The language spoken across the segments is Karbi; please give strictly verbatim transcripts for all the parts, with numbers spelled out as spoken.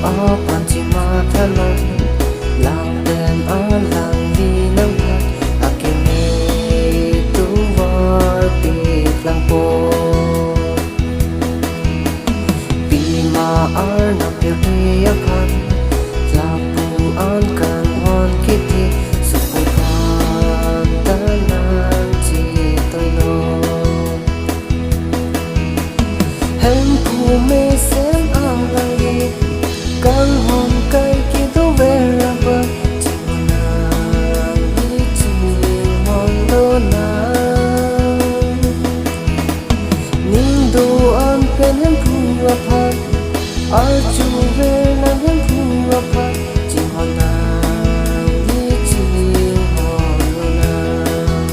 aphan chematha nang, lang pen alangli nangphan akeme tovar peklangpo. Pima Arnam pirthe aphan lapu an kanghon kethe, sopo aphan ta nangchetoinon. Hemphu mesen alangli kanghon kai kedover abang chinghon nangji, chinghon lonang. Ning do-an pen Hemphu aphan, arjuver nang Hemphu aphan, chinghon nangji, chinghon lonang.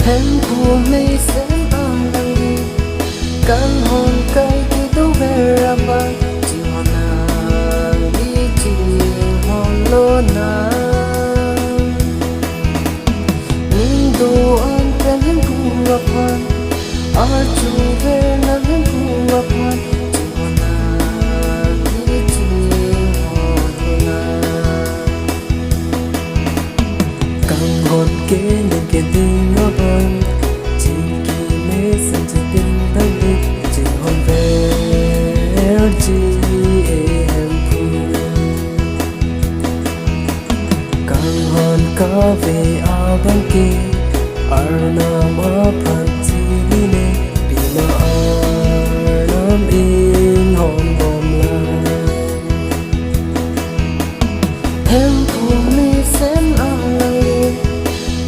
Hemphu mesen alangli kanghon kai kedover abang chinghon nangji, chinghon lonang. Ning do-an pen Hemphu aphan, arjuver nang Hemphu aphan, chinghon nangji, chinghon lonang. Kanghon kening keding abang, chingki mesen chepin tangdi, chinghon verji e Hemphu. Kanghon kave abang ke Arnam aphan chinine, pima Arnam inghon bomlang. Hemphu mesen alangli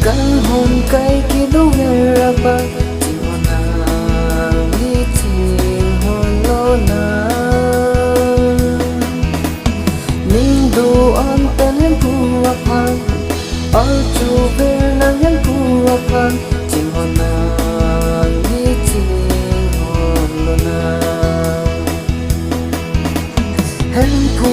kanghon kai kedover abang chinghon nangji, chinghon lonang. Ning do-an pen Hemphu aphan, arjuver nang Hemphu aphan, chinghon nangji, chinghon lonang. Hemphu